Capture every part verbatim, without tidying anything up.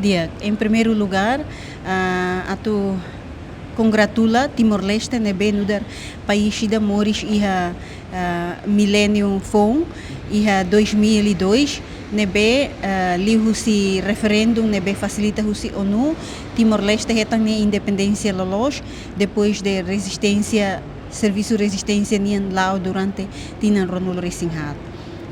Di'ak, em primeiro lugar, ah, atu kongratula Timor-Leste ne'ebé nu'udar país ida moris iha, ah, miléniu foun, iha dois mil e dois, ne'ebé, ah, liuhusi referendu ne'ebé fasilita husi ONU, Timor-Leste hetan nia independénsia loloos, depois de rezisténsia, servisu rezisténsia nian la'o durante tinan ruanulu-resin-haat.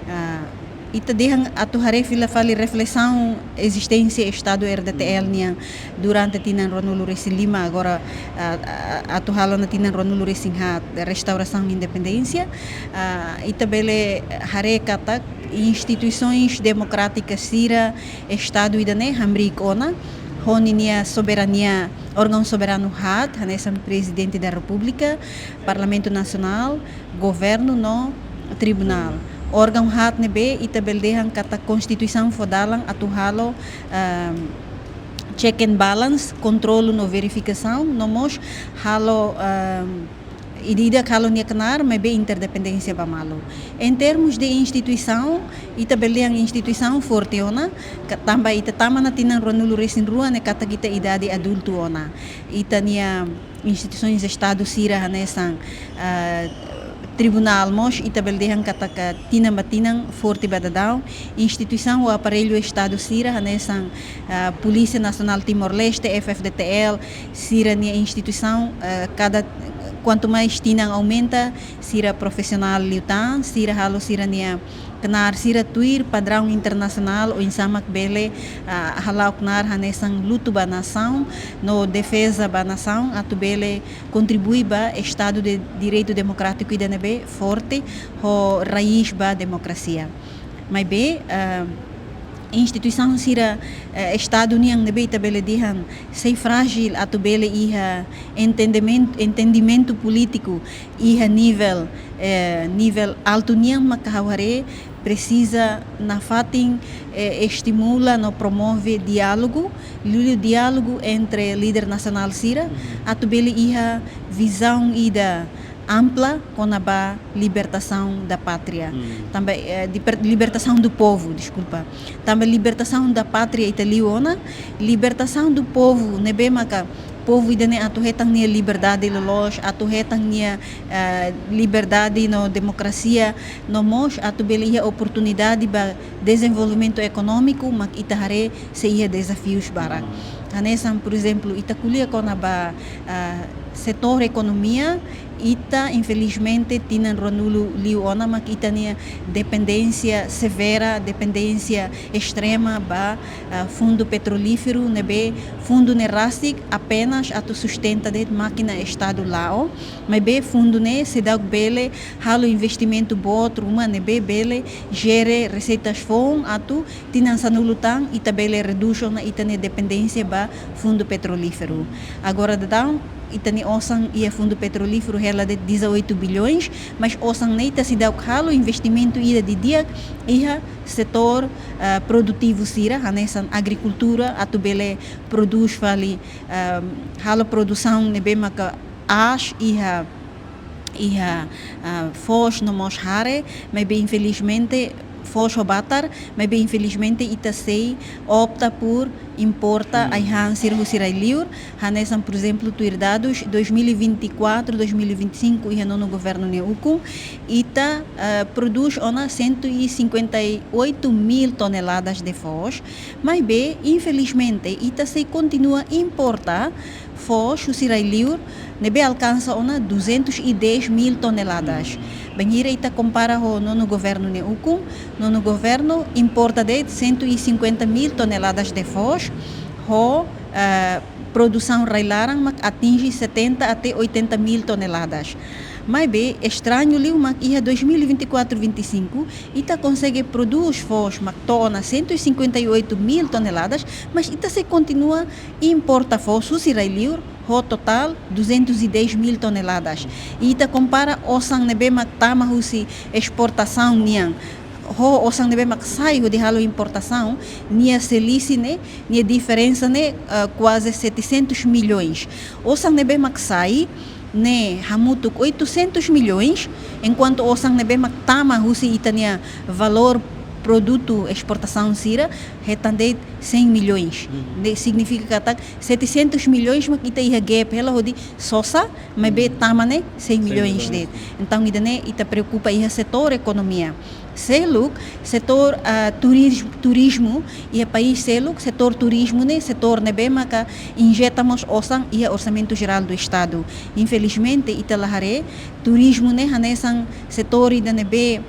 Ah, ita dehan atu haree fila fali reflesaun ezisténsia Estadu R D T L nian durante tinan ruanulu-resin-lima, agora, ah, ah, atu halo ona tinan ruanulu-resin-haat, restaurasaun independénsia. Ah, ita bele haree katak instituisoens demokrátikas sira Estadu ida-ne'e hamriik ona ho ninia soberania, órgaun soberanu haat, hanesan Prezidente da Repúblika, Parlamentu Nasionál, Governu no Tribunál. Órgaun haat ne'ebé ita bele dehan katak Konstituisaun fó dalan atu halo, ehm, check and balance, kontrolu no verifikasaun, no mós halo, ehm, ida-idak halo nia knaar, maibé interdependénsia ba malu. Em termos de instituisaun, ita bele dehan instituisaun forte ona, ka-, tanba ita tama ona tinan ruanulu-resin-rua ne'e katak ita idade adultu ona. Ita-nia instituisoens Estadu sira hanesan, ah, tribunál mós, ita bele dehan katak tinan ba tinan forte ba daudaun. Instituisaun ou aparellu Estadu sira hanesan, ah, Polísia Nasionál Timor-Leste, F F D T L, sira-nia instituisaun, ah, kada, kuantu mais tinan aumenta, sira profisionál liután, sira halo sira-nia knaar sira tuir padraun internasionál oinsá mak bele, ah, hala'o knaar hanesan lutu ba nasaun, no defeza ba nasaun, atu bele kontribui ba Estadu de Direitu Demokrátiku ida ne'ebé forte, ho raís ba demokrasia. Maibé, ah, instituisaun sira, eh, Estadu nian ne'ebé ita bele dehan sei frájil atu bele iha entendimentu, entendimentu polítiku iha nivel, eh, nivel altu nian maka ha'u haree presiza nafatin, eh, estimula no promove diálogu, liuliu diálogu entre líder nasionál sira, atu bele iha vizaun ida ampla kona-ba libertação da pátria. Tanba, eh, di per-, libertação do povo, deskulpa. Tanba libertação da pátria ita liu ona, libertação do povo ne'ebé maka povu ida-ne'e atu hetan nia liberdade loloos, atu hetan nia, eh, liberdade no demokrasia, no mós atu bele iha oportunidade ba dezenvolvimentu ekonómiku, mak ita haree sei iha dezafius barak. Hanesan, por ezemplu, ita ko'alia kona-ba, ah, setór ekonomia, ita, infelizmente, tinan ruanulu liu ona mak ita-nia dependénsia severa, dependénsia estrema ba, ah, fundu petrolíferu, ne'ebé fundu ne'e rasik apenas atu sustenta de'it mákina Estadu la'o, maibé fundu ne'e seidauk bele halo investimentu boot ruma ne'ebé bele jere reseitas foun atu tinan sanulu tan ita bele redús ona ita-nia dependénsia ba fundu petrolíferu. Agora daudaun ita-nia osan iha fundu petrolíferu hela de'it dezoito bilhões, mas osan ne'e ita seidauk halo investimentu ida didi'ak iha setór, ah, produtivu sira, hanesan agrikultura, atu bele prodús fali, ah, halo produsaun ne'ebé maka aas iha, iha, ah, foos no mós hare, maibé infelizmente foos ho batar, maibé infelizmente ita sei opta por importa ai-han sira husi rai-liur, hanesan, por ezemplu, tuir dadus dois mil e vinte e quatro, dois mil e vinte e cinco, iha nonu governu nia ukun, ita, ah, prodús ona cento e cinquenta e oito mil toneladas de foos, maibé, infelizmente, ita sei kontinua importa foos husi rai-liur, ne'ebé alkansa ona duzentos e dez mil toneladas. Bainhira ita kompara ho nonu governu nia ukun, nonu governu importa de'it cento e cinquenta mil toneladas de foos, ho, eh, produsaun rai-laran mak atinje setenta até oitenta mil toneladas. Maibé, estrañu liu mak iha dois mil e vinte e quatro, vinte e cinco, ita konsege prodús foos mak to'o ona cento e cinquenta e oito mil toneladas, mas ita sei kontinua importa foos husi rai-liur ho totál duzentos e dez mil toneladas. I ita kompara osan ne'ebé mak tama husi esportasaun nian ho osan ne'ebé mak sai hodi halo importasaun, nia selisih ne'e, nia diferensa ne'e, ah, kuaze setecentos milhões. Osan ne'ebé mak sai ne'e hamutuk oitocentos milhões, enkuantu osan ne'ebé mak tama husi ita-nia valór produtu esportasaun sira hetan de'it cem milhões. Ne'e signifika katak setecentos milhões mak ita iha gap hela hodi sosa, maibé tama ne'e cem milhões de'it. Entaun ida-ne'e ita preokupa iha setór ekonomia. Seluk, setór, ah, turis-, turizmu, iha país seluk, setór turizmu ne'e setór ne'ebé maka injeta mós osan iha Orsamentu Jerál do Estadu. Infelizmente, ita la haree, turizmu ne'e hanesan setór ida ne'ebé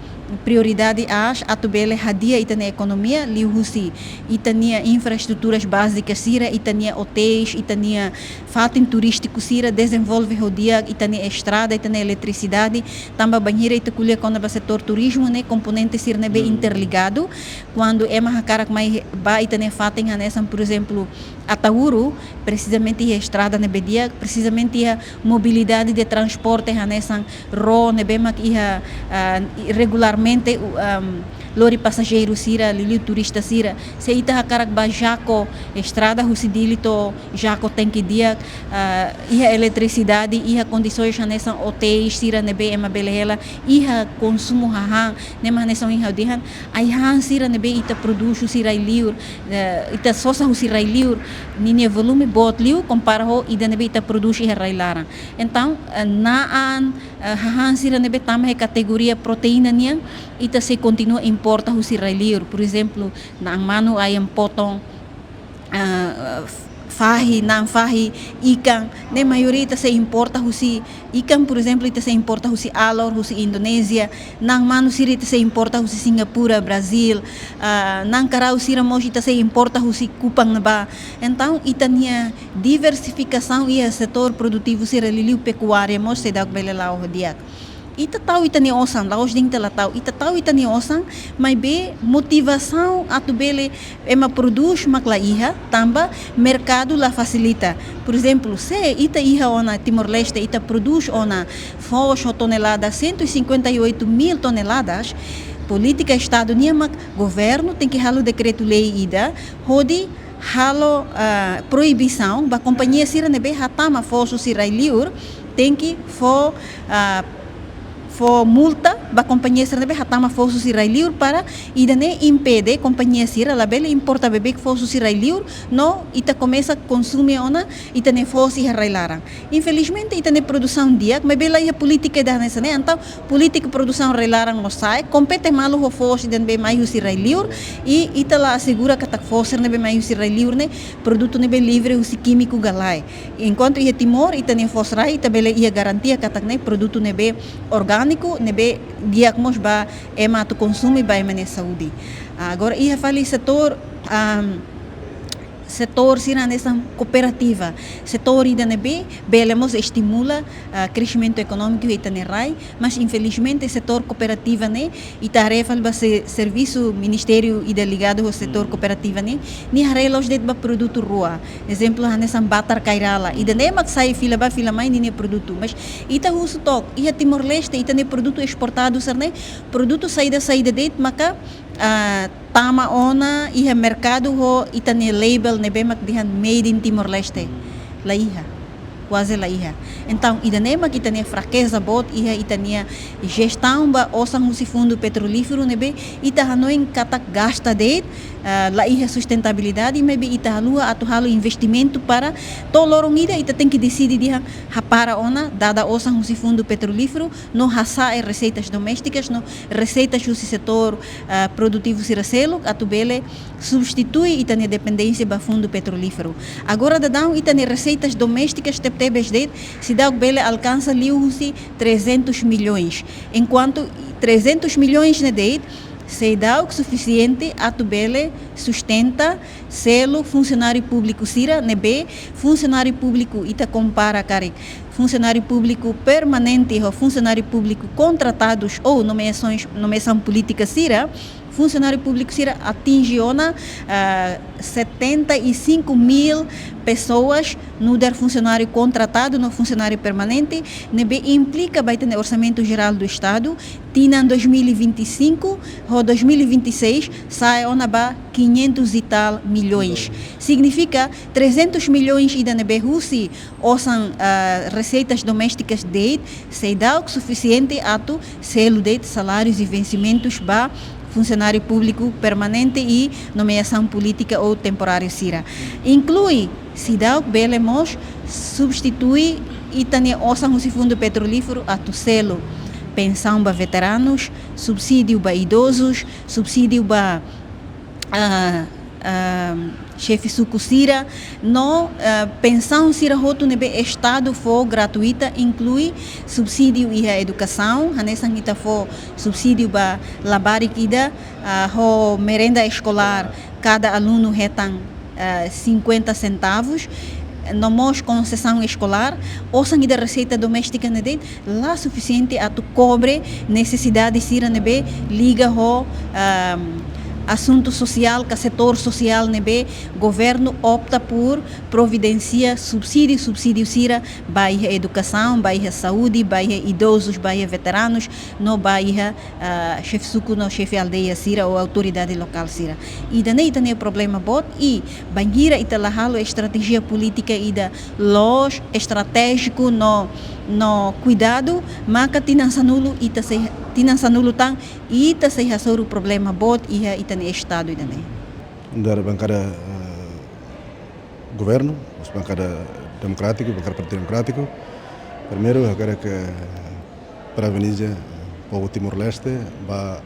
prioridade aas atu bele hadi'a ita-nia ekonomia, liuhusi ita-nia infraestruturas bázikas sira, ita-nia otéis, ita-nia fatin turístiku sira, dezenvolve ho di'ak ita-nia estrada, ita-nia eletrisidade, tanba bainhira ita ko'alia kona-ba setór turizmu ne'e komponente sira ne'ebé interligadu. Kuandu ema hakarak mai he-, ba ita-nia fatin hanesan, por ezemplu, Ataúro, presizamente iha estrada ne'ebé di'ak, presizamente iha mobilidade de transporte hanesan ró ne'ebé mak iha, ah, regularmente, u-, am, lori pasajeiru sira, liuliu turista sira. Se ita hakarak ba Jaco, estrada husi Dili to'o Jaco tenke di'ak, ah, iha eletrisidade, iha kondisoens hanesan otéis sira ne'ebé ema bele hela, iha konsumu hahán, ne'e mak hanesan ohin ha'u dehan, ai-han sira ne'ebé ita prodús husi rai-liur, eh, ita sosa husi rai-liur, ninia volume boot liu kompara ho ida ne'ebé ita prodús iha rai-laran. Entaun, eh, na'an, eh, hahán sira ne'ebé tama iha kategoria proteína nian, ita sei kontinua importa husi rai-liur. Por ezemplu, na'an manu, ayam potong, ah, fahi, na'an fahi, ikan, ne'e maioria ita sei importa husi, ikan, por ezemplu, ita sei importa husi Alor, husi Indonézia, na'an manu sira ita sei importa husi Singapura, Brazil, ah, na'an karau sira mós ita sei importa husi Kupang ne'ebá. Entaun, ita-nia diversifikasaun iha setór produtivu sira liuliu pekuária mós seidauk bele la'o ho di'ak. Ita tau ita-nia osan, la'ós dehan ita la tau, ita tau ita-nia osan, maibé motivasaun atu bele ema prodús mak la iha, tanba merkadu la fasilita. Por ezemplu, se ita iha ona Timor-Leste, ita prodús ona foos ho tonelada cento e cinquenta e oito mil toneladas, polítika Estadu nian mak governu tenke halo dekretu-lei ida, hodi halo, ah, proibisaun ba kompañia sira ne'ebé hatama foos husi rai-liur, tenke fó, ah, fó multa ba kompañia sira ne'ebé hatama foos husi rai-liur para ida-ne'e impede kompañia sira labele importa beibeik foos husi rai-liur, no ita komesa konsume ona ita-nia foos iha rai-laran. Infelizmente, ita-nia produsaun di'ak, maibé la iha polítika ida hanesan ne'e, entaun polítika produsaun rai-laran mós sa'e, kompete malu ho foos ida ne'ebé mai husi rai-liur, i ita la asegura katak foos sira ne'ebé mai husi rai-liur ne'e, produtu ne'ebé livre husi kímiku ka lae. Enkuantu iha Timor, ita-nia foos rai, ita bele iha garantia katak ne'e, produtu ne'ebé orgániku, ne'ebé di'ak mós ba ema atu konsume, ba ema nia saúde. Agora, iha fali setór, am, setór sira hanesan kooperativa, setór ida ne'ebé bele mós estimula, ah, kresimentu ekonómiku iha ita-nia rai, mas infelizmente setór kooperativa ne'e, ita haree fali ba se-, servisu ministériu ida ligadu ho setór kooperativa ne'e, nia haree la'ós de'it ba produtu rua. Ezemplu hanesan batar kai-rala, ida-ne'e mak sai fila bá fila mai ninia produtu, mas ita husu took, iha Timor-Leste, ita-nia produtu esportadu sira-ne'e, produtu saida-saida de'it maka, ah, tama ona iha merkadu ho ita-nia label ne'ebé mak dehan Made in Timor-Leste. La iha. Kuaze la iha. Entaun, ida-ne'e mak ita-nia frakeza boot iha ita-nia jestaun ba osan husi Fundu Petrolíferu ne'ebé ita hanoin katak gasta de'it, ah, la iha sustentabilidade, maibé ita haluha atu halo investimentu para to'o loron ida ita tenke deside dehan hapara ona dada osan husi Fundu Petrolíferu, no hasa'e reseitas doméstikas, no reseitas husi setór, ah, produtivu sira seluk, atu bele substitui ita-nia dependénsia ba Fundu Petrolíferu. Agora daudaun ita-nia reseitas doméstikas tebetebes de'it, seidauk bele alkansa liuhusi trezentos milhões. Enkuantu trezentos milhões ne'e de'it, seidauk sufisiente atu bele sustenta selu funsionáriu públiku sira, ne'ebé funsionáriu públiku ita kompara karik funsionáriu públiku permanente ho funsionáriu públiku kontratadus ou nomeasoens, nomeasaun polítika sira, funsionáriu públiku sira atinje ona, ah, setenta e cinco mil pessoas, nu'udar funsionáriu kontratadu no funsionáriu permanente, ne'ebé implika ba ita-nia Orsamentu Jerál do Estadu, tinan dois mil e vinte e cinco ho dois mil e vinte e seis, sa'e ona ba quinhentos e tal milhões. Signifika trezentos milhões ida ne'ebé husi osan, ah, reseitas doméstikas de'it, seidauk sufisiente atu selu de'it salárius i vensimentus ba funsionáriu públiku permanente i nomeasaun polítika ou temporáriu sira. Inklui seidauk bele mós substitui ita-nia osan husi Fundu Petrolíferu atu selu pensaun ba veteranus, subsídiu ba idozus, subsídiu ba, ah, ah, xefe suku sira, no, ah, pensaun sira hotu ne'ebé Estadu fó gratuita, inklui subsídiu iha edukasaun, hanesan ita fó subsídiu ba labarik ida, ah, ho merenda eskolár, kada alunu hetan, ah, cinquenta centavos, no mós konsesaun eskolár, osan ida reseita doméstika ne'e de'it la sufisiente atu kobre nesesidade sira ne'ebé liga ho, ah, asuntu sosiál, ka setór sosiál ne'ebé governu opta por providensia subsídiu, subsídiu sira ba iha edukasaun, ba iha saúde, ba iha idozus, ba iha veteranus, no ba iha, ah, xefe suku no xefe aldeia sira ou autoridade lokál sira. Ida-ne'e ita-nia problema boot i bainhira ita la halo estratéjia polítika ida loos, estratéjiku no, no kuidadu, maka tinan sanulu ita sei, tinan sanulu tan ita sei hasoru problema boot iha ita-nia Estadu ida-ne'e. Nu'udar bankada, eh, governu, mós bankada demokrátiku, bankada Partidu Demokrátiku, primeiru hakarak parabeniza povu Timor-Leste ba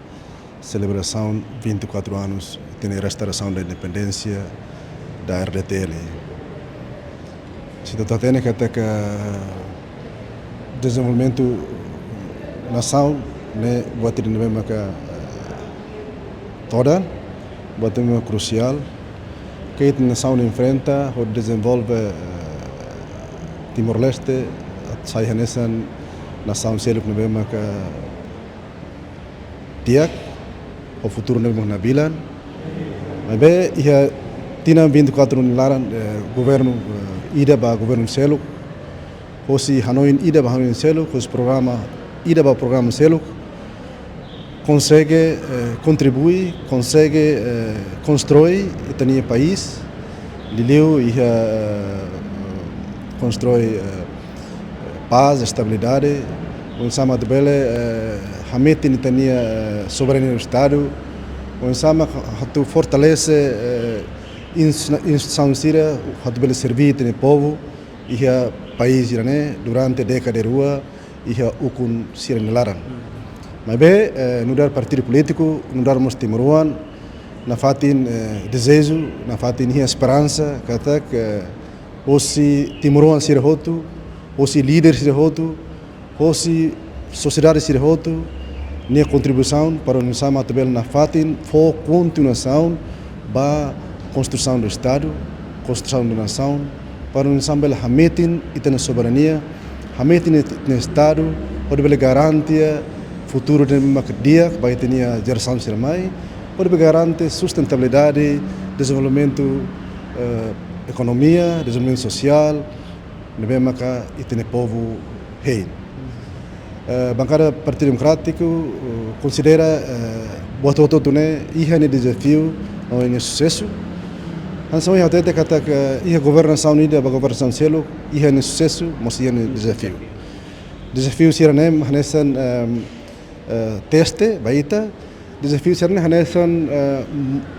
selebrasaun vinte e quatro anos de restauração da independência da R D T L. Se ita hatene katak dezenvolvimentu nasaun ne'e buat ida ne'ebé maka, eh, todan, buat ida ne'ebé krusiál, ke ita nasaun enfrenta hodi dezenvolve, eh, Timor-Leste atu sai hanesan nasaun seluk ne'ebé maka di'ak, ho futuru ne'ebé nabilan. Maibé iha tinan vinte e quatro nia laran, eh, governu, eh, ida ba governu seluk, hosi hanoin ida ba hanoin seluk, hosi programa ida ba programa seluk, konsege, eh, kontribui, konsege, eh, konstrui ita-nia país, liuliu iha, eh, konstrui, eh, pás, estabilidade, oinsá mak atu bele, eh, hametin ita-nia, eh, soberania do Estadu, oinsá mak atu fortalese, eh, ins-, instituisaun sira atu bele serví ita-nia povu iha país ida-ne'e durante dékada rua iha ukun sira-nia laran. Maibé, eh, nu'udar partidu polítiku, nu'udar mós timoroan, nafatin, eh, dezeju, nafatin iha esperansa katak, eh, hosi timoroan sira hotu, hosi líder sira hotu, hosi sosiedade sira hotu nia kontribuisaun para oinsá mak atu bele nafatin fó kontinuasaun ba konstrusaun do Estadu, konstrusaun da nasaun, para oinsá mak bele hametin ita-nia soberania, hametin ita-nia Estadu, hodi bele garante futuru ne'ebé mak di'ak ba ita-nia jerasaun sira mai, hodi bele garante sustentabilidade, dezenvolvimentu, eh, ekonomia, dezenvolvimentu sosiál ne'ebé maka ita-nia povu hein. Eh, bankada Partidu Demokrátiku, eh, konsidera, eh, buat hotu-hotu ne'e iha nia dezafiu no nia susesu. Hanesan ohin ha'u hatete katak iha governasaun ida ba governasaun seluk, iha nia susesu, mós iha nia dezafiu. Dezafiu sira-ne'e hanesan, ehm, eh, teste ba ita, dezafiu sira-ne'e hanesan, eh,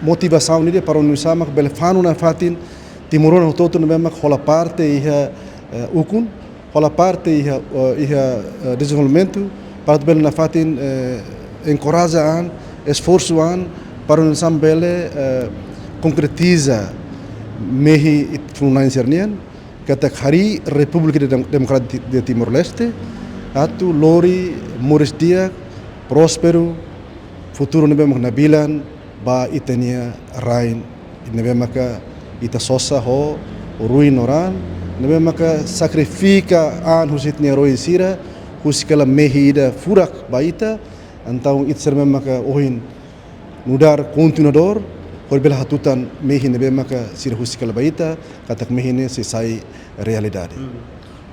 motivasaun ida para oinsá mak bele fanun nafatin timoroan hotu-hotu ne'ebé mak hola parte iha, eh, ukun, hola parte iha, eh, iha, eh, dezenvolvimentu, para atu bele nafatin, eh, enkoraja an, esforsu an, para oinsá mak bele, eh, konkretiza mehi ita funu-na'in sira-nian, katak harii Repúblika Dem-, Demokrátika de Timor-Leste atu lori moris di'ak, prósperu, futuru ne'ebé mak nabilan ba ita-nia rain ne'ebé maka ita sosa ho ruin no raan, ne'ebé maka sakrifika an husi ita-nia roin sira, husik hela mehi ida furak ba ita, entaun ita sira ne'ebé maka ohin nu'udar kontinuadór, hodi bele hatutan mehi ne'ebé maka sira husik hela ba ita, katak mehi ne'e sei sai realidade. Hmm.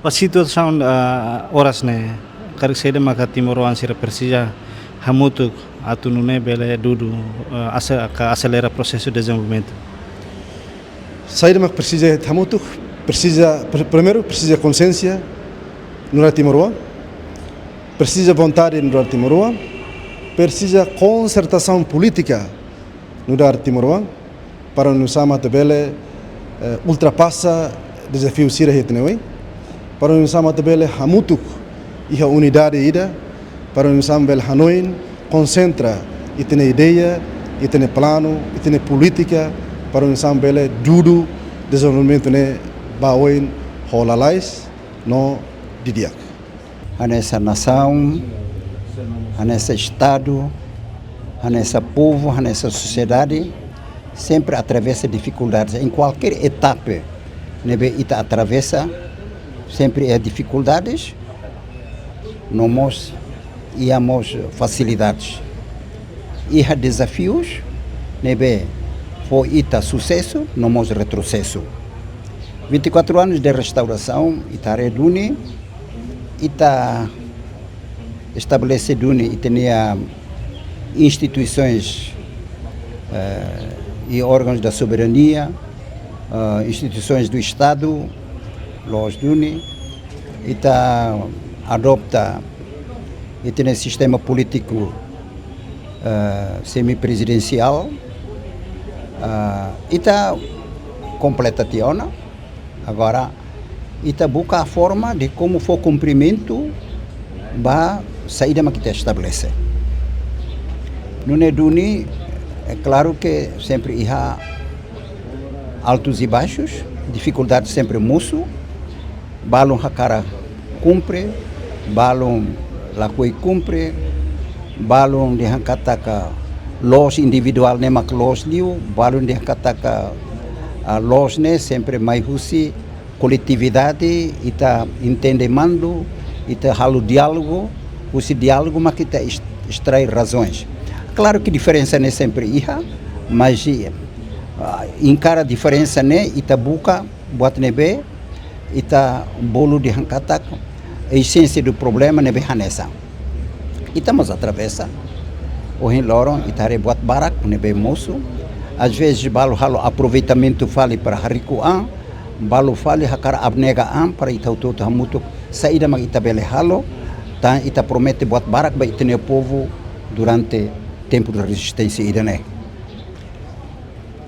Ba situasaun, ah, oras ne'e, karik saida maka timoroan sira presiza hamutuk atu nune'e bele dudu, ah, ase-, ka aselera prosesu dezenvolvimentu? Saida mak presiza hamutuk, presiza, pr-, primeiru presiza konsiénsia nu'udar timoroan, presiza vontade nu'udar timoroan, Presiza konsertasaun polítika nu'udar timoroan, para oinsá mak ita bele, eh, ultrapasa dezafiu sira iha ita-nia oin, para oinsá mak ita bele hamutuk iha unidade ida, para oinsá mak bele hanoin, konsentra ita-nia ideia, ita-nia planu, ita-nia polítika, para oinsá mak bele dudu dezenvolvimentu ne'e ba oin ho lalais no didi'ak. Hanesan nasaun, hanesan estadu, hanesan povu, hanesan sosiedade, sempre atravesa difikuldades. Em qualquer etapa ne'ebé ita atravesa, sempre iha difikuldades, no mós iha mós fasilidades. Iha dezafius ne'ebé fó ita susesu, no mós retrosesu. Vinte e quatro anos de restauração, ita haree duni, ita estabelese duni ita-nia instituições, eh, e órgãos da soberania, eh, instituições do Estado, loos duni, ita adota ita-nia sistema polítiku, eh, semipresidensiál, eh, ita kompleta tiha ona. Agora, ita buka forma de como fó kumprimentu ba saida mak ita estabelese. Nune'e duni, é claro que sempre iha altos e baixos, difikuldade sempre mosu, balun hakarak kumpre, balun lakohi kumpre, balun dehan katak loos individuál ne'e mak loos liu, balun dehan katak, ah, loos ne'e sempre mai husi koletividade, ita entende malu, ita halo diálogu, husi diálogu mak ita est-, extrai razões. Claro que diferensa ne'e sempre iha, mas, ah, enkara diferensa ne'e, ita buka buat ne'ebé ita bolu dehan katak esénsia do problema ne'ebé hanesan. Ita mós atravesa. Ohin loron ita haree buat barak ne'ebé mosu. Às vezes balu halo aproveitamentu fali para hariku an, balu fali hakarak abnega an para ita hotu-hotu hamutuk saida mak ita bele halo, tan ita promete buat barak ba ita-nia povu durante tempu de rezisténsia ida-ne'e.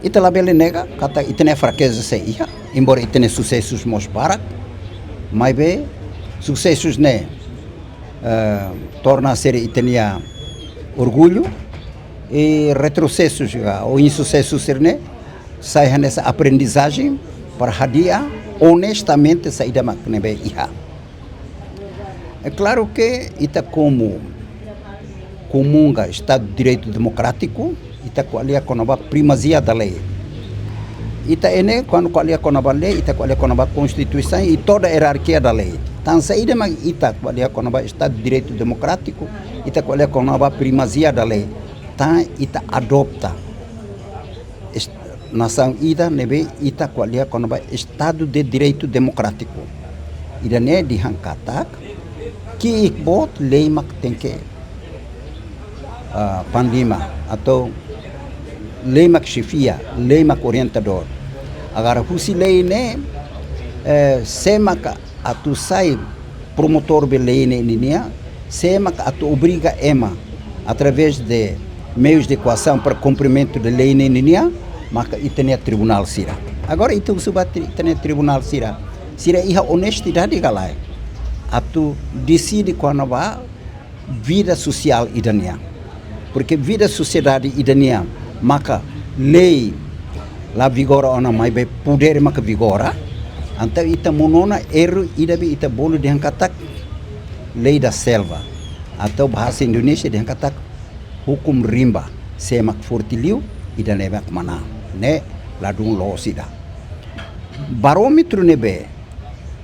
Ita labele nega katak ita-nia frakeza sei iha, embora ita-nia susesus mós barak, maibé susesus ne'e, eh, torna ser ita-nia orgullu, i retrosesus ka, ou insusesus sira-ne'e, sai hanesan aprendizajen para hadi'a onestamente saida mak ne'ebé iha. É claro que ita komu komunga Estado de Direito Democrático, ita ko'alia kona-ba primazia da lei. Ita ne'e, kuandu ko'alia kona-ba lei, ita ko'alia kona-ba Konstituisaun i toda a hierarquia da lei. Tan saida mak ita ko'alia kona-ba Estado de Direito Democrático, ita ko'alia kona-ba primazia da lei. Tan ita adota est-, nasaun ida ne'ebé ita ko'alia kona-ba Estado de Direito Democrático. Ida-ne'e dehan katak ki'ik boot lei mak tenke, ah, panglima, atau lei mak xefia, lei mak orientadór. Agora husi lei ne'e, eh, sé mak atu sai promotór ba lei ne'e ninian, sé mak atu obriga ema através de meius de koasaun para kumprimentu de lei ne'e ninian, maka ita-nia tribunál sira. Agora ita husu ba tri-, ita-nia tribunál sira, sira iha onestidade ka lae atu deside kona-ba vida sosiál ida-nian. Porque vida sosiedade ida-nian maka lei la vigora ona, maibé podér maka vigora. Entaun ita monu ona erru ida be ita bolu dehan katak lei da selva. Atau bahasa Indonesia dehan katak hukum rimba. Sé mak forte liu, ida-ne'e mak manán. Ne'e ladún loos ida. Barómetru ne'ebé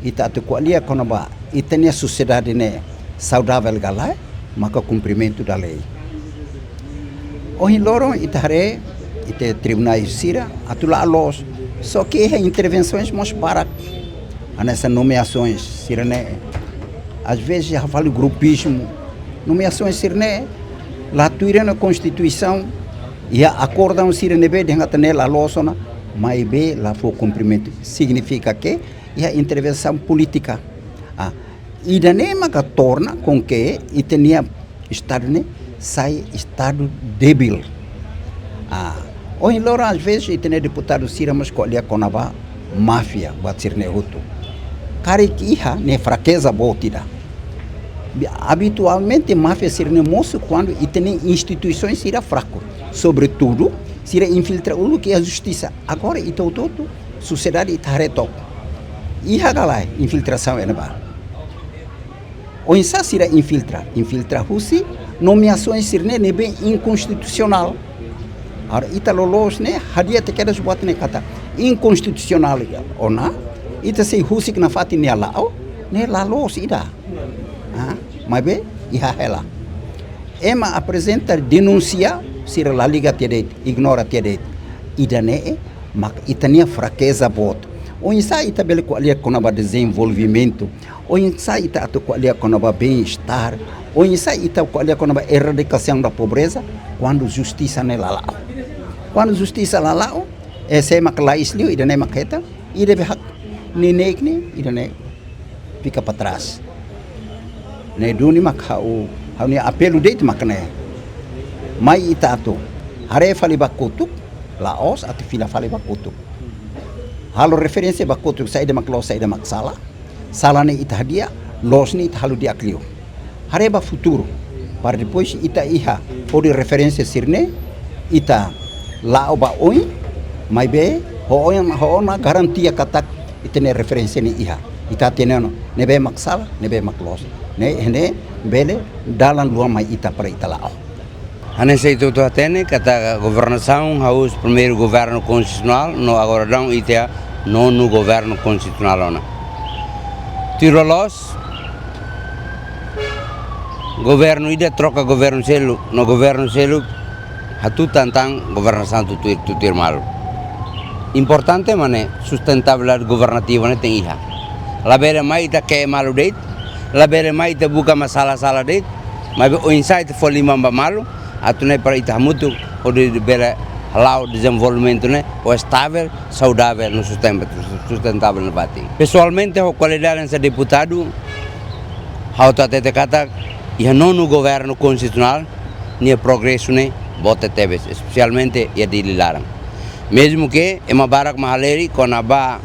ita atu ko'alia kona-ba ita-nia sosiedade ne'e saudavel ka lae, maka kumprimentu da lei. Ohin loron ita haree, ita tribunais sira atu la'o loos, só que iha intervensoens mós barak. Hanesan nomeasoens sira-ne'e, às vezes iha fali grupizmu. Nomeasoens sira-ne'e la tuir ona Konstituisaun, iha akordaun sira ne'ebé dehan katak ne'e la loos ona, maibé la fó kumprimentu. Signifika ke iha intervensaun polítika. Ah, ida-ne'e maka torna com que ita-nia Estadu ne'e sai estadu débil. Ah, ohin loron às vezes ita-nia deputadu sira mós ko'alia kona-ba máfia, buat sira-ne'e hotu. Karik iha ne'e frakeza boot ida. Bi-, abitualmente máfia sira-ne'e mosu kuandu ita-nia instituisoens sira fraku. Sobretudu, sira infiltra uluk iha justisa. Agora ita hotu-hotu, sosiedade ita haree took. Iha ka lae infiltrasaun iha ne'ebá. Oinsá sira infiltra? Infiltra husi nomeasoens sira-ne'e ne'ebé inkonstitusionál. Agora ita loloos ne'e, hadi'a tiha kedas buat ne'e katak inkonstitusionál ona, ita sei husik nafatin nia la'o, ne'e la loos ida. Ah, maibé iha hela. Ema aprezenta denúnsia, sira la liga tiha de'it, ignora tiha de'it. Ida-ne'e mak ita-nia frakeza boot. Oinsá ita bele ko'alia kona-ba dezenvolvimentu? Oinsá ita atu ko'alia kona-ba bem-estar? Oinsá ita ko'alia kona-ba erradikasaun da pobreza? Kuandu justisa ne'e la la'o. Kuandu justisa la la'o, eh, sé mak lais liu, ida-ne'e mak hetan, ida be hak neineik ne'e, ida-ne'e fika para trás. Ne'e duni mak ha'u, ha'u-nia apelu de'it mak ne'e. Mai ita atu haree fali ba kotuk, la'ós atu fila fali ba kotuk. Halo referénsia ba kotuk, saida mak loos, saida mak sala. Sala ne'e ita hadi'a, loos ne'e ita halo di'ak liu. Haree ba futuru, para depois ita iha hodi referénsia sira-ne'e, ita la'o ba oin, maibé ho oin, ho ona garantia katak ita-nia referénsia ne'e iha. Ita hatene ona, ne'ebé mak sala, ne'ebé mak loos. Ne'e, ne'e bele dalan luan mai ita para ita la'o. Hanesan ita hotu hatene katak governasaun hahú primeiru governu konstitusionál, no agora daudaun ita nonu governu konstitusionál ona. Tuir loloos, governu ida troka governu seluk, no governu seluk hatutan tan governasaun tutuir, tutuir malu. Importante mak ne'e sustentabilidade governativa ne'e tenke iha. Labele mai ita ke'e malu de'it, labele mai ita buka masalah-salah de'it, maibé oinsá ita fó liman ba malu, atu nune'e para ita hamutuk hodi bele hala'o dezenvolvimentu ne'e ho estavel, saudavel no susten-, sustentável nafatin. Pesoalmente, ho kualidade hanesan deputadu, ha'u atu hatete katak iha nonu governu konstitusionál nia progresu ne'e boot tebes, espesialmente iha Dili laran. Mezmu ke ema barak mak halerik kona-ba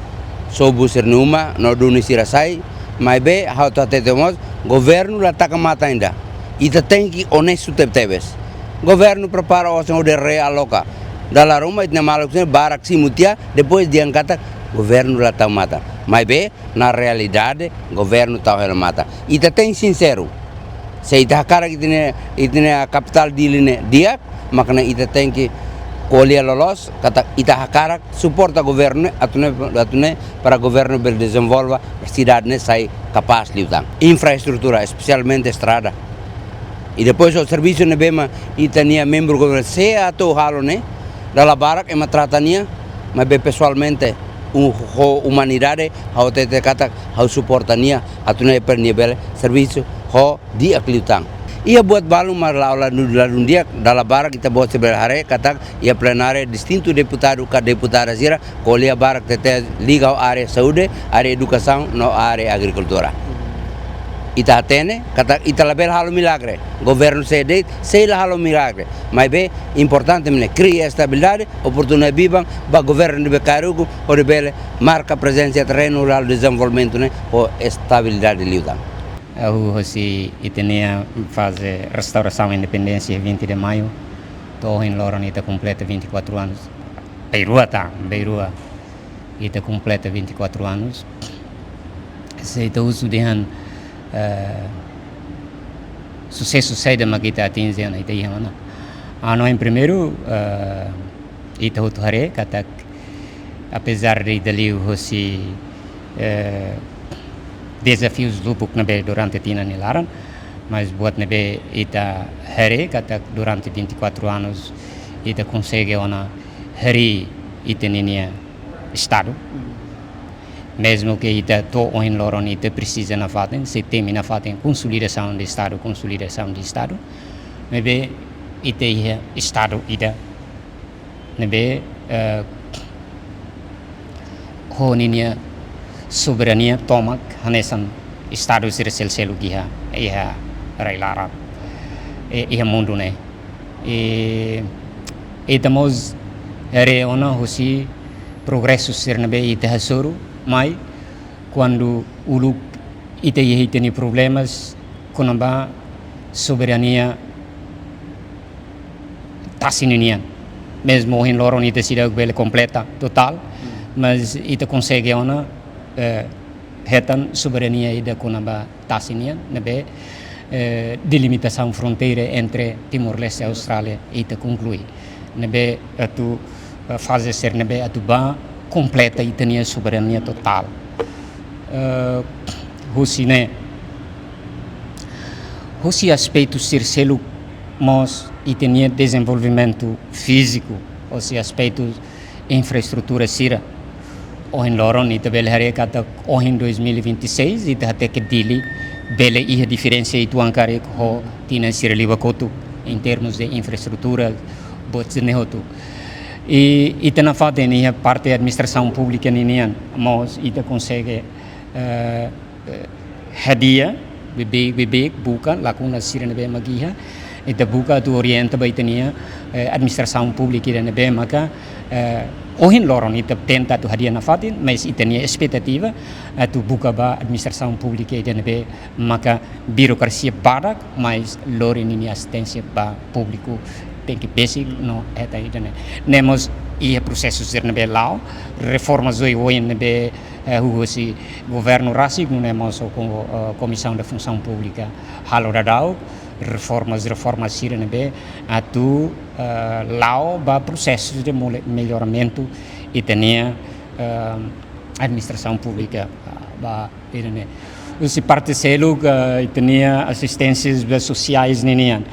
sobu sira-nia uma no duni sira sai, maibé ha'u atu hatete mós, governu la taka matan ida. Ita tenke onestu tebetebes. Governu prepara osan hodi realoka. Dala ruma ita-nia maluk sira barak simu tiha, depois dehan katak governu la tau matan. Maibé, na realidade, governu tau hela matan. Ita tenke sinseru. Se ita hakarak ita-nia, ita-nia kapitál Dili ne'e di'ak, mak ne'e ita tenke ko'alia loloos, katak ita hakarak suporta governu ne'e, atu nune'e, atu nune'e para governu bele dezenvolve sidade ne'e sai kapás liután. Infraestrutura, espesialmente estrada. I depois ho servisu ne'ebé mak ita-nia membru governu sei atu halo ne'e, dala barak ema trata nia, maibé pesoalmente, u-, ho umanidade, ha'u hatete katak ha'u suporta nia, atu nune'e para nia bele servisu ho di'ak liután. Iha buat balun mak la'o ladún, ladún di'ak, dala barak ita-boot sira bele haree katak iha plenária distintu deputadu ka deputada sira ko'alia barak tebes liga ho área saúde, área edukasaun no área agrikultura. Ita hatene katak ita labele halo milagre. Governu sé de'it sei la halo milagre. Maibé importante mak ne'e kria estabilidade, oportunidade biban ba governu ne'ebé kaer ukun hodi bele marka prezensa iha terrenu, halo dezenvolvimentu ne'e ho estabilidade liután. Hahú hosi ita-nia faze restaurasaun independénsia vinte de Maio, to'o ohin loron ita kompleta vinte e quatro anos. Beirua ta, beirua. Ita kompleta vinte e quatro anos. Se ita husu dehan, eh, susesu saida mak ita atinje ona, ita iha ona. Hanoin primeiru, eh, ita hotu haree katak, apezar de ita liu hosi, eh, dezafius lubuk ne'ebé durante tinan nia laran, mas buat ne'ebé ita haree katak durante vinte e quatro anos ita konsege ona harii ita-nia estadu. Mezmu ke ita to'o ohin loron ita presiza nafatin, sei temi nafatin konsolidasaun de estadu, konsolidasaun de estadu. Maibé ita iha estadu ida ne'ebé, eh, ho ninia soberania tomak hanesan estadu sira sel-, seluk iha, iha rai laran. eh, iha mundu ne'e. I ita mós haree ona husi progresu sira ne'ebé ita hasoru mai, kuandu uluk ita iha ita-nia problemas kona-ba soberania tasi ninian. Mezmu ohin loron ita seidauk bele kompleta totál, mas ita konsege ona, eh, hetan soberania ida kona-ba tasi nian, ne'ebé, eh, delimitasaun fronteira entre Timor-Leste e Austrália ita konklui. Ne'ebé atu, eh, faze sira ne'ebé atu bá kompleta ita-nia soberania totál. Eh, husi ne'e, husi aspetu sira seluk mós ita-nia dezenvolvimentu fíziku, husi aspetu infraestrutura sira. Ohin loron ita bele haree katak ohin dois mil e vinte e seis, ita hateke Dili bele iha diferensa uitoan karik ho tinan sira liubá kotuk, em termos de infraestrutura, buat sira-ne'e hotu. I ita nafatin iha parte administrasaun públika ninian, mós ita konsege, eh, eh, hadi'a, beibeik, beibeik, buka lakuna sira ne'ebé mak iha, ita buka atu orienta ba ita-nia, eh, administrasaun públika ida ne'ebé maka, eh, ohin loron ita tenta atu hadi'a nafatin, mas ita-nia espetativa atu buka ba administrasaun públika ida ne'ebé maka birokrasia badak, mas lori ninia asisténsia ba públiku tenke besik no hetan ida-ne'e. Ne'e mós iha prosesu sira ne'ebé la'o, reformas oioin ne'ebé, eh, hahú husi governu rasik, nune'e mós ho, eh, Komisaun da Funsaun Públika halo daudaun, reformas, reformas sira ne'ebé atu, eh, la'o ba prosesu de mole-, melloramentu ita-nia, eh, administrasaun públika, ah, ba ida-ne'e. Husi parte seluk, eh, ita-nia asisténsias ba sosiais ninian.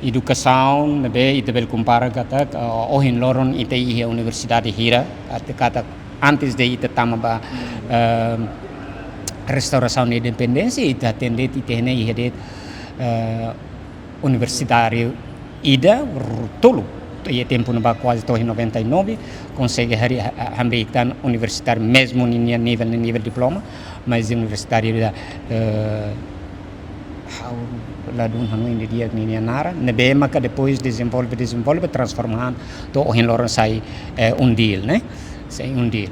Edukasaun ne'ebé ita bele kompara katak, eh, ohin loron ita iha universidade hira, atu katak antes de ita tama ba, eh, restaurasaun independénsia, ita hatene de'it ita-nia iha de'it, eh, universitáriu ida, ru-, tolu. Iha tempu ne'ebá kuaze to'o iha noventa e nove, konsege harii ha-, ha-, hamriik tan universitáriu mezmu ninia nivel, nivel diploma, mas universitáriu ida, eh, ha'u ladún hanoin didi'ak ninia naran, ne'ebé maka depois dezenvolve, dezenvolve, transforma an to'o ohin loron sai, eh, UNDIL, ne'e? Sai UNDIL.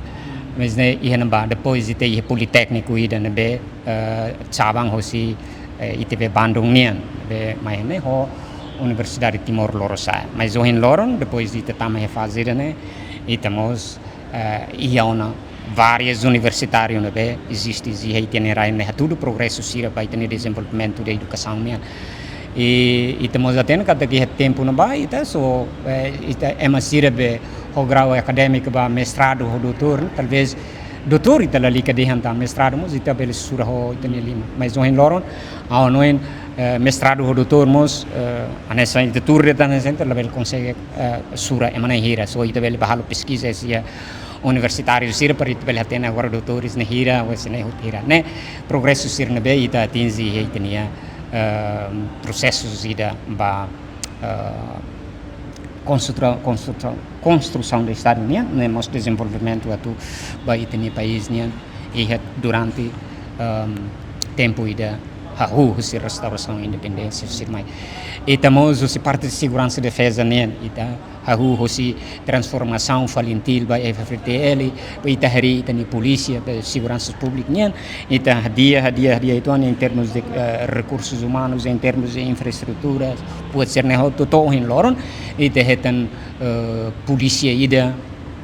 Mas ne'e iha ne'ebá, depois ita iha politékniku ida ne'ebé, eh, cabang hosi, eh, ITB Bandung nian, ne'ebé mai ne'e ho Universidade Timor Lorosa'e. Mas ohin loron, depois de ita tama iha faze ida-ne'e, ita mós, eh, iha ona várias universitáriu ne'ebé eziste iha ita-nia rai ne'e, hatudu progresu sira ba ita-nia dezenvolvimentu de edukasaun nian. I ita mós hatene katak iha tempu ne'ebá ita só, eh, ita ema sira be ho grau akadémiku ba mestradu ho doutór, talvés doutór ita lalika dehan tan, mestradu mós ita bele sura ho ita-nia liman. Mas ohin loron, ha'u hanoin, eh, mestradu ho doutór mós, eh, hanesan ita tuur de'it hanesan ita labele konsege, eh, sura ema na'in hira. Só ita bele bá halo peskiza iha universitáriu sira para ita bele hatene agora doutores ne'e hira, ou se ne'e hotu hira. Ne'e progresu sira ne'ebé ita atinje iha ita-nia, eh, prosesu ida ba, eh, konstrutra-, konstrutra-, konstrusaun de Estadu nian, ne'e mós dezenvolvimentu atu ba ita-nia país nian, iha durante, ehm, tempu ida hahú husi restaurasaun independénsia sira mai. Ita mós husi parte seguransa defeza nian, ita hahú husi transformasaun FALINTIL ba F-FDTL, ba ita harii ita-nia polísia, ba seguransa públika nian, ita hadi'a, hadi'a, hadi'a uitoan em termos de, eh, rekursus umanus, em termos de infraestruturas, buat sira-ne'e hotu to'o ohin loron, ita hetan, eh, polísia ida,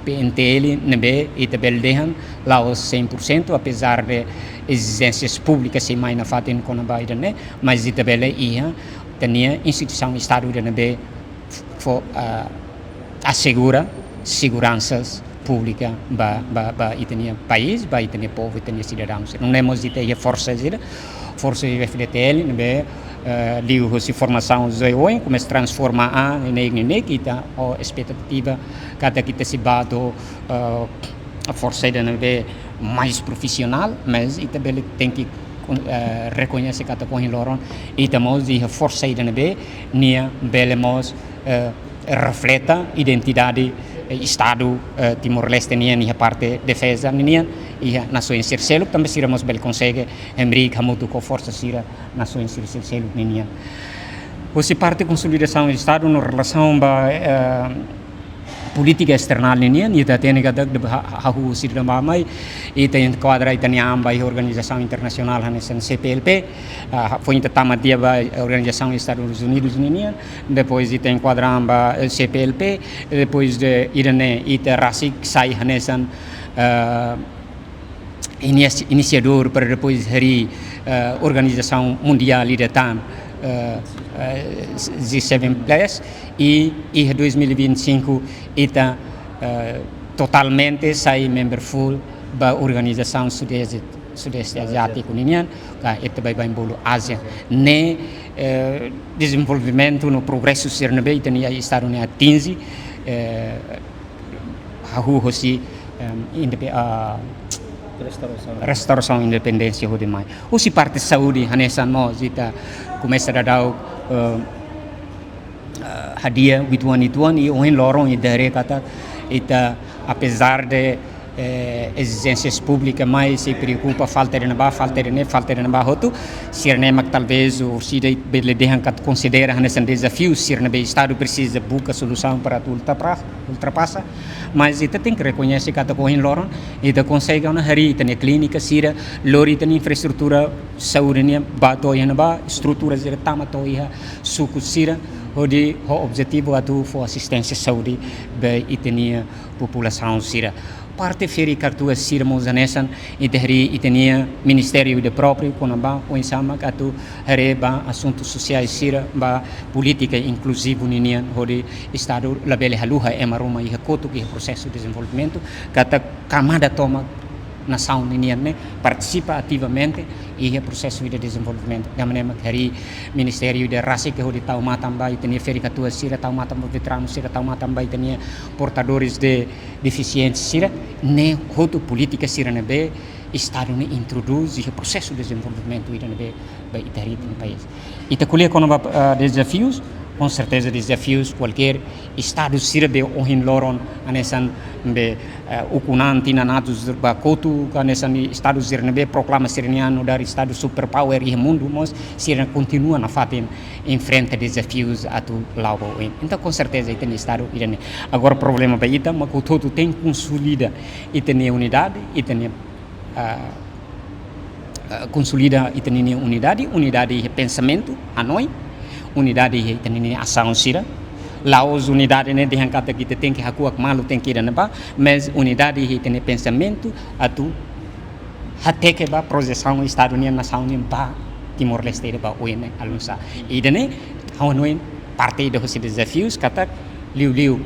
PNTL, ne'ebé ita bele dehan la'ós cem por cento, apezar de ezijénsias públikas sei mai nafatin kona-ba ida-ne'e, mas ita bele iha, ita-nia instituisaun Estadu ida ne'ebé fó, ah, asegura seguransa públika ba, ba, ba ita-nia país, ba ita-nia povu, ita-nia sidadaun. Nune'e mós ita iha forsa ida, forsa F-FDTL, ne'ebé, eh, liuhusi formasaun oioin, komesa transforma an, neineik, neineik, ita ho espetativa katak ita sei bá to'o, eh, forsa ida ne'ebé mais profisionál, mas ita bele tenke, eh, rekoñese katak ohin loron ita mós iha forsa ida ne'ebé nia bele mós, eh, refleta identidade, eh, Estadu, eh, Timor-Leste nian iha parte defeza ninian, iha nasaun sira seluk, tanba sira mós bele konsege hamriik hamutuk ho forsa sira nasaun sira seluk ninian. Husi parte konsolidasaun Estadu no relasaun ba, eh, polítika esternál ninian, ita hatene katak de ha-, ha-, hahú husi ne'ebá mai, ita enkuadra ita-nia an ba iha organizasaun internasionál hanesan C P L P, ah, foin ita tama tiha ba Organizasaun Estadus Unidus ninian, depois ita enkuadra an ba, eh, C P L P, depois de ida-ne'e ita rasik sai hanesan, eh, inisi-, inisiadór para depois harii, eh, organizasaun mundiál ida tan, eh, eh, G seven plus, i, i dois mil e vinte e cinco ita, eh, totalmente sai member full ba organizasaun Sudeste, Sudeste Aziátiku ninian, ka ita baibain bolu ASEAN. Ne'e, eh, dezenvolvimentu no progresu sira ne'ebé ita-nia Estadu ne'e atinje, eh, hahú husi, em, indepe-, ah, restaurasaun, restaurasaun independénsia hodi mai. Husi parte saúde, hanesan mós ita komesa daudaun, eh, eh, hadi'a uitoan uitoan, i ohin loron ita haree katak ita, apezar de, eh, ezijénsias públikas, mas sei preokupa falta ida-ne'ebá, falta ida-ne'e, falta ida-ne'ebá hotu, sira-ne'e mak talvés orsida bele dehan katak konsidera hanesan dezafiu sira ne'ebé Estadu presiza buka solusaun para atu ultrapra-, ultrapasa, mas ita tenke rekoñese katak ohin loron ita konsege ona harii ita-nia klínika sira, lori ita-nia infraestrutura saúde nian ba to'o iha ne'ebá, estrutura sira tama to'o iha suku sira, hodi ho objetivu atu fó asisténsia saúde ba ita-nia populasaun sira. Parte ferik-katuas sira mós hanesan, ita harii ita-nia ministériu ida própriu kona-ba oinsá mak atu haree ba asuntu sosiál sira, ba polítika inkluzivu ninian, hodi Estadu labele haluha ema ruma iha kotuk iha prosesu dezenvolvimentu, katak kamada tomak nasaun ninian ne'e partisipa ativamente iha prosesu ida dezenvolvimentu. Tanba ne'e mak harii ministériu ida rasik hodi tau matan ba ita-nia ferik-katuas sira, tau matan ba veteranu sira, tau matan ba ita-nia portadores de defisiénsia sira, ne'e hotu polítika sira ne'ebé Estadu ne'e introdús iha prosesu dezenvolvimentu ida ne'ebé ba ita harii ita-nia país. Ita ko'alia kona-ba, ah, dezafius, com certeza dezafius kualkér Estadu sira be ohin loron hanesan be, eh, ukun an tinan atus ba kotuk, hanesan Estadu sira ne'ebé proklama sira-nia an nu'udar Estadu superpower iha mundu, mas sira kontinua nafatin enfrenta dezafius atu la'o ba oin. Entaun, com certeza, ita-nia Estadu ida-ne'e. Agora, problema ba ita, mak hotu-hotu tenke konsolida ita-nia unidade, ita-nia, ah, ah, konsolida ita-nia unidade, unidade iha pensamentu, hanoin, unidade iha ita-nia asaun sira. La'ós unidade ne'e dehan katak ita tenke hakuak malu, tenke ida-ne'ebá, mas unidade iha ita-nia pensamentu, atu hateke ba projesaun Estadu nian, nasaun nian ba Timor-Leste ida ba oin ne'e, halo nu'usá. Ida-ne'e, ha'u hanoin parte ida husi dezafius katak liuliu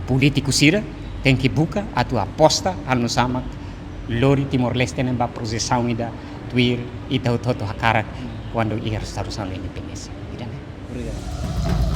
polítiku sira tenke buka atu aposta, halo nu'usá mak lori Timor-Leste ne'e ba projesaun ida tuir ita hotu-hotu hakarak kuandu iha restaurasaun independénsia. Ida-ne'e. Obrigadu.